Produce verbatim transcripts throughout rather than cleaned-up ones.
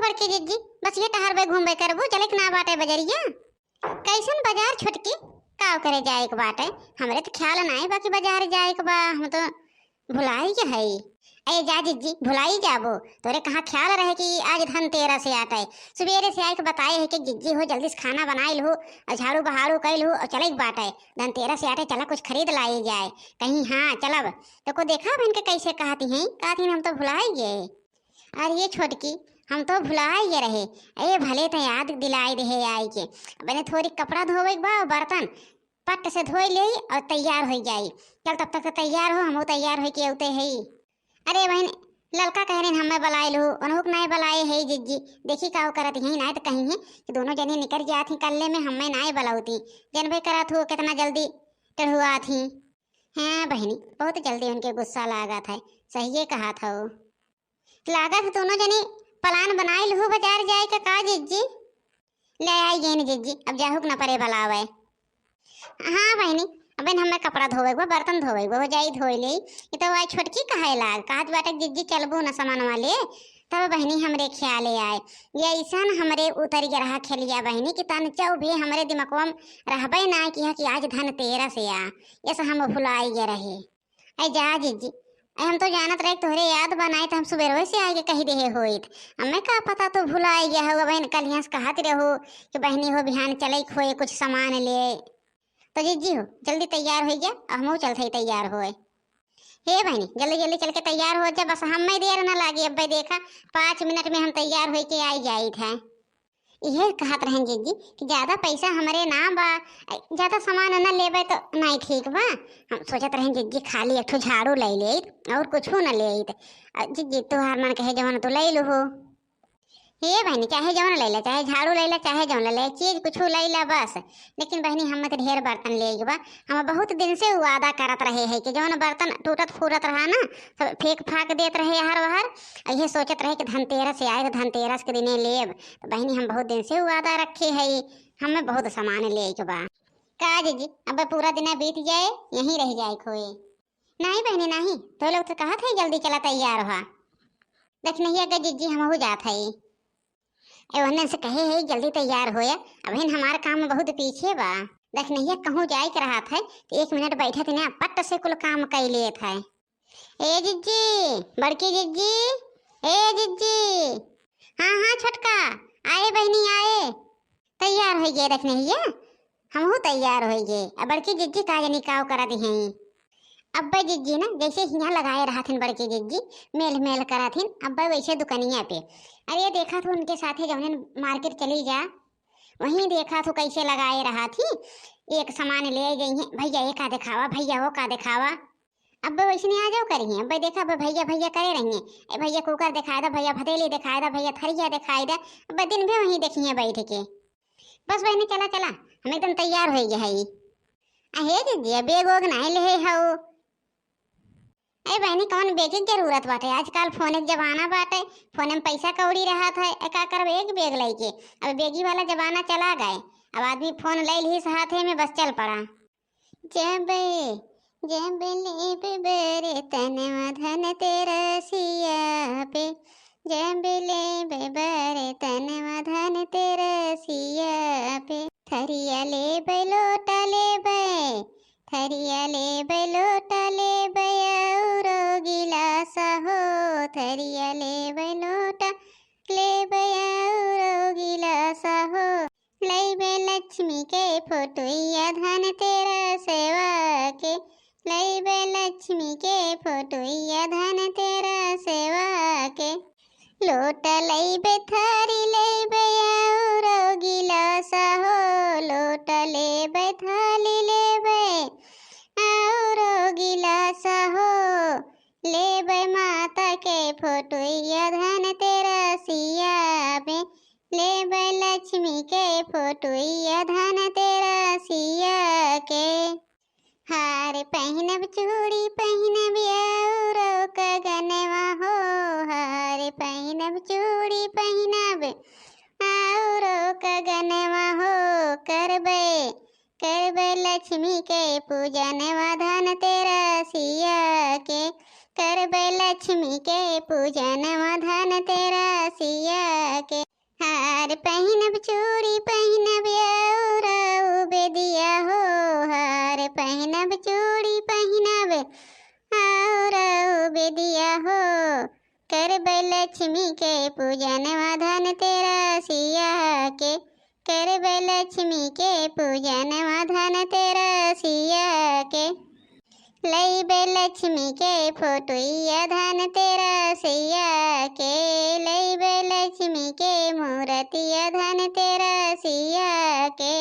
बड़की जिज्जी, बस ये टहरबे घूमबे करबू, चले के ना बाटे बजरिया? कैसन बाजार छोटकी? का करे जाए के बाटे? हमरे तो ख्याल नाई बा कि बाजार जाए के बा, हम तो भुलाई के हई। ए जा जिज्जी, भुलाई जाबो, तोरे कहाँ ख्याल रहे कि आज धनतेरस आटे। सुबेरे से आए के बताए है कि जिज्जी हो जल्दी से खाना बनाई लहू और झाड़ू बहारू कई लहू और चले के बाटे। धनतेरस आटे, चला कुछ खरीद लाई जाए। कहीं हाँ चलब। तो को देखा बहन के कैसे कहती हैं, कहती हैं हम तो भुलाई गए। अरे ये छोटकी, हम तो भुलाए गए रहे। ए भले तो याद दिलाए दे है आई के। अपने थोड़ी कपड़ा धोवे के बा और बर्तन पट से धोई ले और तैयार हो जाई। चल तब तक तो तैयार हो, हम तैयार हो के अउते है। अरे बहन, ललका कह रहे हमें बुलाए लहू, उन्हों के नाई बुलाए है जिज्जी। देखी का करत ही, नाई तो कहीं है कि दोनों जने निकल जात ही कल्ले में, हमें नाई बुलाउती। जनबे करत हो कितना जल्दी टढ़ुआत ही। हाँ बहनी, बहुत जल्दी उनके गुस्सा लागत है, सही कहा था वो। लागत है दोनों जने प्लान बनाए लहू बाजार जाए के का जिज्जी? ले आई गेन जिज्जी, अब जाहू के न परे बुलावे। हाँ बहनी, अबे हमें कपड़ा धोवे के बा, बर्तन धोवे के बा, हो जाई धोई ले। ये तो वाई छोटकी कहे लाग, कहत बाटे जिज्जी चलबू न सामान वाले, तब बहनी हमरे ख्याले आए। ये ऐसन हमरे उतर गया रहा खेलिया बहनी कि तन चौ भी हमरे दिमकवा में रहबे ना किया कि आज धनतेरस आ, ये से हम भुलाई गए रहे। ऐ जा जिज्जी, ऐ हम तो जानत रहे कि तोहरे याद बा, नाई तो हम सुबेरवे से आए के कही देहे होइत। हमें का पता तू भुलाई गया हो, बहन कलिया से कहत रहो कि बहनी हो बिहान चले खोए कुछ सामान ले। तो जिज्जी हो जल्दी तैयार हो गया, अब हमहू चलत ही तैयार होए। हे बहनी, जल्दी जल्दी चल के तैयार हो जा, बस हमें देर ना लागी। अब भाई देखा, पाँच मिनट में हम तैयार होई के आई जाइत है। इहे कहत रहन जिज्जी कि ज्यादा पैसा हमरे ना बा, ज्यादा सामान न लेबे तो नहीं ठीक बा। हम सोचत रहन जिज्जी खाली एक ठो झाड़ू ले लेइत और कुछो न लेइत। अ, जिज्जी तोहार मन कहे जवन तू ले लू हो। हे बहनी, चाहे जवन ले ला, चाहे झाड़ू ले ला, चाहे जवन ले ला, चीज कुछो ले ला बस। लेकिन बहनी, हम तो ढेर बर्तन ले बा, हम बहुत दिन से वादा करत रहे है कि जवन बर्तन टूटत फूटत रहा ना, सब फेंक फाक देत रहे हर वहर। इहे सोचत रहे कि धनतेरस आए तो धनतेरस के दिने लेब। तो बहनी, हम बहुत दिन से वादा रखे है, हमें बहुत सामान ले के बा। का जिज्जी, अब पूरा दिन बीत जाए, यहीं रह जाए खोए। नहीं बहनी नहीं, तो लोग तो कहत है जल्दी चला तैयार हुआ। दखिनहिया के जिज्जी हमहू जात है। ए ओहने से कहे है जल्दी तैयार होया, अबहिन हमार काम बहुत पीछे बा। दखिनहिया कहूँ जाए के रहत है तो एक मिनट बैठत ना पट से कुल काम कई लेत है। ए जिज्जी, बड़की जिज्जी, ए जिज्जी। हाँ हाँ छोटका, आए बहनी आए। तैयार हो गए दखिनहिया, हमहू तैयार हो गए। अब बड़की जिज्जी का जानी काव करत हैं। अब्बे जिज्जी ना जैसे हियाँ लगाए रहथिन बड़की जिज्जी, मेल मेल करथिन अब्बे वैसे दुकनिया पे। अरे देखा तो उनके साथे जौने मार्केट चली जा, वहीं देखा तो कैसे लगाए रहथी। एक सामान ले गई हैं, भैया ये का दिखावा, भैया वो का दिखावा। अब वैसने आ जाओ करिए। अब देखा, अब भैया भैया करे रहिए, ए भैया कुकर दिखाए दा, भैया भदेली दिखाए दा, भैया थरिया दिखाए दा। अब दिन भर वहीं देखिए बैठ के। बस बहनी चला चला, हम एकदम तैयार हो गए है। अहे दीदी, अब बैग वैग नहीं ले हो। ए बहनी, कौन बैग की जरूरत बाटे? आजकल फोन के जमाना बाटे, फोन में पैसा कौड़ी रहत है, ए का करबे एक बैग लेके? अब बैगी वाला जमाना चला गए, अब आदमी फोन ले ली हाथे में, बस चल पड़ा। जब, जब लेब बर्तनवा धनतेरसिया पे, जब लेब बर्तनवा धनतेरसिया पे, थरिया लेब लोटा लेब, थरिया लेब लोटा लेब औरो गिलास हो, थरिया लेब लोटा लेब औरो गिलास हो। लइबे लक्ष्मी के फोटुइया धनतेरसवा के, लइबे लक्ष्मी के फोटुइया धनतेरसवा के। लोटा लइबे, थारी लइबे, औरो गिलास हो। लोटा लेबे, थाली लेबे, औरो गिलास हो। लेबे माता के फोटुइया धनतेरसिया पे, लेबे लक्ष्मी के फोटुइया धनतेरसिया के। हार पहिनब, चूड़ी पहिनब, औरो कगनवा हो। हार पहिनब, चूड़ी पहिनब, औरो कगनवा हो। करबे, करबे लक्ष्मी के पूजनवा धनतेरसिया के। करबे लक्ष्मी के पूजनवा धनतेरसिया के। हार पहिनब, चूड़ी पहिनब, और बेदिया हो। हार पहिनब, चूड़ी पहिनब, और बेदिया हो। करबै लक्ष्मी के पूजनवा, धनतेरसिया के। करबै लक्ष्मी के पूजनवा, धनतेरसिया के। लइबै लक्ष्मी के फोटोइया, धनतेरसिया के। लइबै लक्ष्मी के मूरतिया, धनतेरसिया के।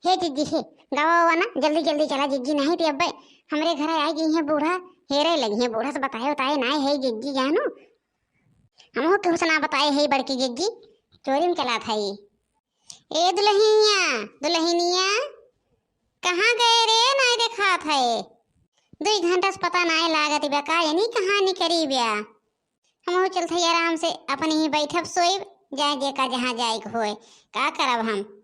हे जिज्जी हे, गावा वावा ना, जल्दी जल्दी चला जिज्जी, नाहीं त अब्बै हमरे घरे आइ जइहैं बूढ़ा, हेरै लगिहैं बूढ़ा, से बताए उताए नाहीं है जिज्जी जानू। हमहू केहू से ना बताए है बड़की जिज्जी, चोरी में चलात है। ए दुलहिनिया, दुलहिनिया, कहाँ गए रे, नाहीं देखात है? दुइ घंटा से पता नाहीं लागत बा, का जानी कहाँ निकरी बा। हमहू चलत हई आराम से, अपने ही बैठब सोइब, जाए जेका जहाँ जाए के होए, का करब हम।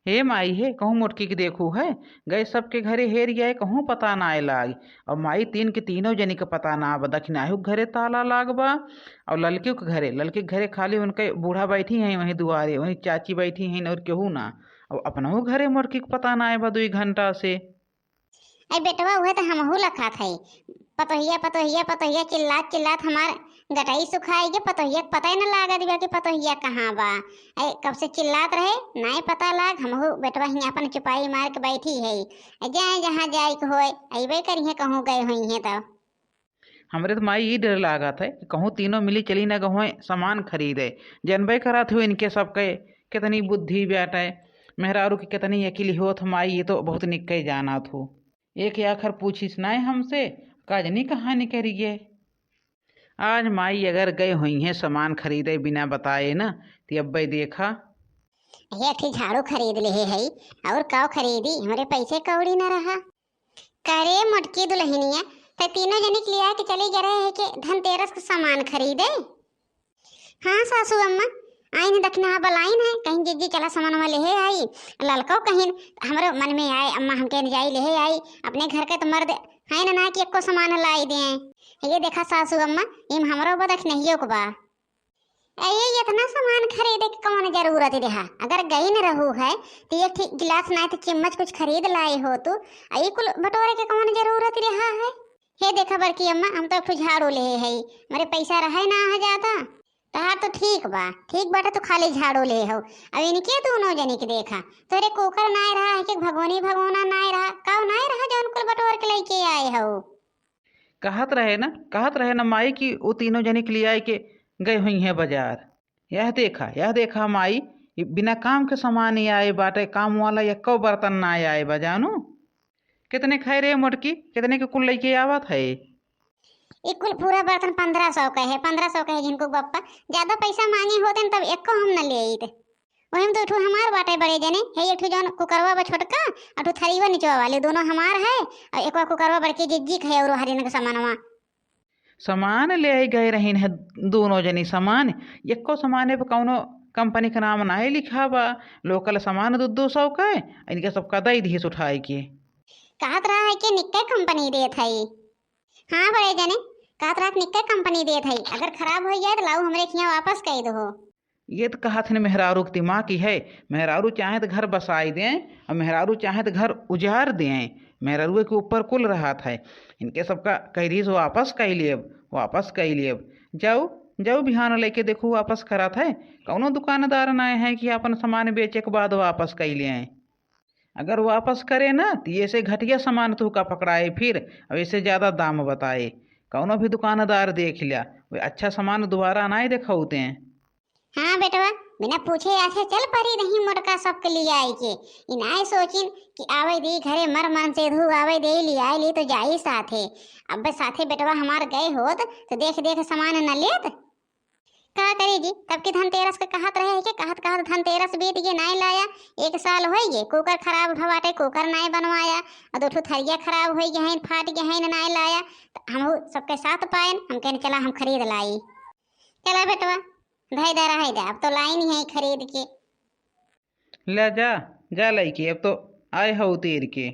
हे माई हे, कहूँ मोटकी के देखू है, गए सबके घरे हेर आए, कहूँ पता नाहीं लाग। अब माई तीन के तीनों जनी के पता ना बा, दखिनाहू के घरे ताला लाग बा, और ललके के घरे, ललके के घरे खाली उनके बूढ़ा बैठी हैं वहीं दुआरे, वहीं चाची बैठी हैं और केहू ना। अब अपनहू घरे मोटकी के पता नाहीं बा दुइ घंटा से। अरे बेटवा, उहे त हमहू लखात हई। पतोहिया, पतोहिया, पतोहिया चिल्लात चिल्लात हमार गटई सुखाई गे। पतोहिया के पता ही न लागत बा कि पतोहिया कहाँ बा। अरे कब से चिल्लात रहे, नाहीं पता लाग। हमहू बेटवा हियाँ अपन चुपाई मार के बैठी है। अरे जाए जहाँ जाए के होए, अइबे करिहैं, कहूँ गए होइहैं तब। हमरे त माई ई डर लागत है कि कहूँ तीनों मिली चली न गहुए सामान खरीदे। जनबे करत हो इनके सबके कितनी बुद्धि बाटे, मेहरारू की कितनी अकिल होत माई, ये तो बहुत निक्के जानत हो। एक आखर पूछिस नाय हमसे, का जनी कहाँ निकरि गए। आज माई अगर गए होइहैं सामान खरीदे बिना बताए न, ती अब्बे देखा। हे अठी झाड़ू खरीद लेहे हई, और काव खरीदी, हमरे पैसे कौड़ी न रहा। का रे मोटकी दुलहिनिया, तै तीनों जनी के लिया के चली गए रहे है के धनतेरस के सामान खरीदे? हाँ सासू अम्मा, आइन दखिनहा बलाइन है, कहिन जिज्जी चला सामानवा लेहे आई। ललको कहिन, हमरो मन में आए, अम्मा हमके न जाई लेहे आई, अपने घर के तो मर्द है न ना कि एको सामान लाई दे। ये देखा सासू अम्मा, इम हमरो बा दखिनहियो के बा। अये, इतना सामान खरीदे के कौन जरूरत रहा? अगर गई न रहू है, तो एक ठी गिलास नाय तो चम्मच कुछ खरीद लाए हो तू। अये, कुल बटोरे के कौन जरूरत रहा है? हे देखा बड़की अम्मा, हम तो एक ठो झाड़ू लेहे हई, हमरे पैसा रहे ना आ जाता। तहार तो ठीक बा, ठीक बाटे, तू खाली झाड़ू लेहे हो। अब इनके दोनों जनी के देखा, तोरे कुकर नाय रहा है कि भगोनी भगोना नाय रहा, काव नाय रहा जौन कुल बटोर के लेके आए हो? कहत रहे न, कहत रहे न माई कि उ तीनों जनी के लियाए के गए होइहैं बजार। यह देखा, यह देखा माई, ई बिना काम के सामान ही आए बाटे, काम वाला एक्को बर्तन ना आए बा जानू। कितने खाए रे मोटकी, कितने के कुल लइके आवत है? ई कुल पूरा बर्तन पन्द्रह सौ के है, पन्द्रह सौ के है झिनकू बप्पा। ज्यादा पैसा मांगे होते न तब एक्को हम न ले आइत। वही में दो ठो हमार बाटे बड़े जने, है एक ठो जौन कुकरवा बा छोटका, और ठो थरीवा निचवा वाली, दोनों हमार है, और एकवा कुकरवा बड़की जिज्जी के है, और हरिन के सामानवा। सामान ले आई गए रहीन है दोनों जनी सामान, एको सामाने पे कौनो कंपनी के नाम नाहीं लिखा बा, लोकल सामान दो दो सौ के, इनके सबका दई दिहिस उठाई के। कहत रहा है कि निक्के कंपनी देत है। हाँ बड़े जने, कहत रहा कि निक्के कंपनी देत है, अगर खराब हो जाए तो लाऊ हमरे खियाँ वापस कई दो। ये त कहत हन मेहरारू के दिमाग ही है, मेहरारू चाहे त घर बसाई दें और मेहरारू चाहे त घर उजाड़ दें। मेहरारू के ऊपर कुल रहत है। इनके सबका कह दिहिस वापस कई लेब, वापस कई लेब। जाऊ, जाऊ बिहान लइके देखू वापस करत है। कौनो दुकानदार नाय है कि अपन सामान बेचे के बाद वापस कई लें। अगर वापस करे ना त ये से घटिया सामान तुहका पकड़ाए फिर, और ये से ज्यादा दाम बताए। कौनो भी दुकानदार देख लिया, वे अच्छा सामान दोबारा नाय देखौते हैं। हाँ बेटवा, बिना पूछे आछे चल परी रही मोटका सबके लियाई के। ई नाय सोचिन कि आवे दी घरे मर मन से धू आवे दे लियाई ली तो जाई साथे। अब साथे बेटवा हमार गए होत तो देख देख सामान न लेत। का करी जी, तब की धनतेरस के कहत रहे है कि कहत कहत धनतेरस बीत गए नाय लाया। एक साल होई गए कुकर खराब भवाटे, कुकर नाय बनवाया, और दो ठो थरिया खराब होई गए हैं, फाट गए हैं, नाय लाया। त हमहू सबके साथ पाएन, हम कहने चला हम खरीद लाई। चला बेटवा, धई दा रहे दा, अब तो लाइन है खरीद के। ले जा, जा लइके, अब तो आए हो उतेर के।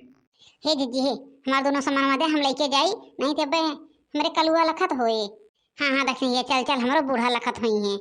हे जिज्जी हे, हमार दोनों सामान दे, हम लइके जाई, नाहीं ते अब्बे हमरे कलुआ लखत होए। हाँ, हाँ, दखिनहिया, चल, चल, हमरो बूढ़ा लखत होइहैं।